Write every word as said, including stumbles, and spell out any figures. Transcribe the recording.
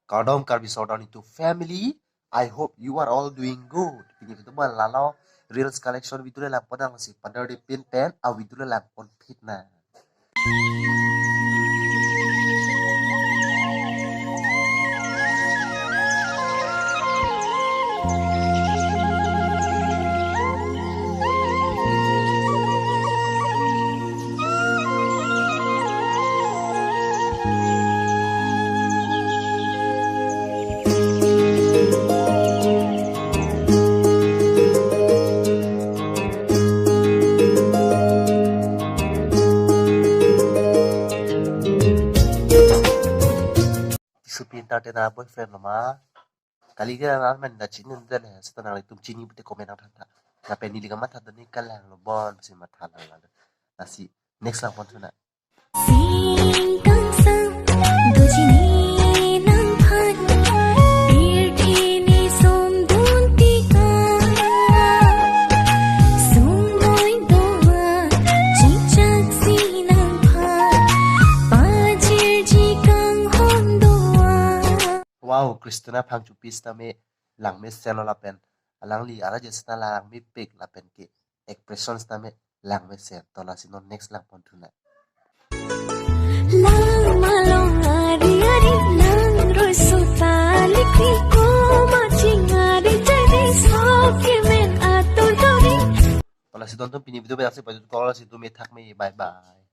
Kardom Karbi Sordar Netum family. I hope you are all doing good. Pini video ma lalo reels collection video le langpon nangsi, padar de pin pen a video le langpon phit nang. Supi entertainer boyfriend lo ma? Kali ke amen ta chini de le, seta nanglitum chini pute comment nangthan tha. Lapen neli kamatha doni kalang lo bon pusi matha lang lang. Lasi next langpon thu nang. Sing kangsam doji ne nangphan, pirthe ne somdun tik-a. Sumoi do-an chingchak si nangphan, pajirji kanghon do-an. Wow, Christina Phangchopi sitame langmesen lo lapen alangli arje sita langmepik lapen ke expression sitame langmesen. To lasi non next langpon thu nang. Langmalong ari ari langroi sota likli, komat chingari jari sok kemen atur dori. To lasi don tum pini video pen aksi pajut kol, lasi tum methak me, bye bye.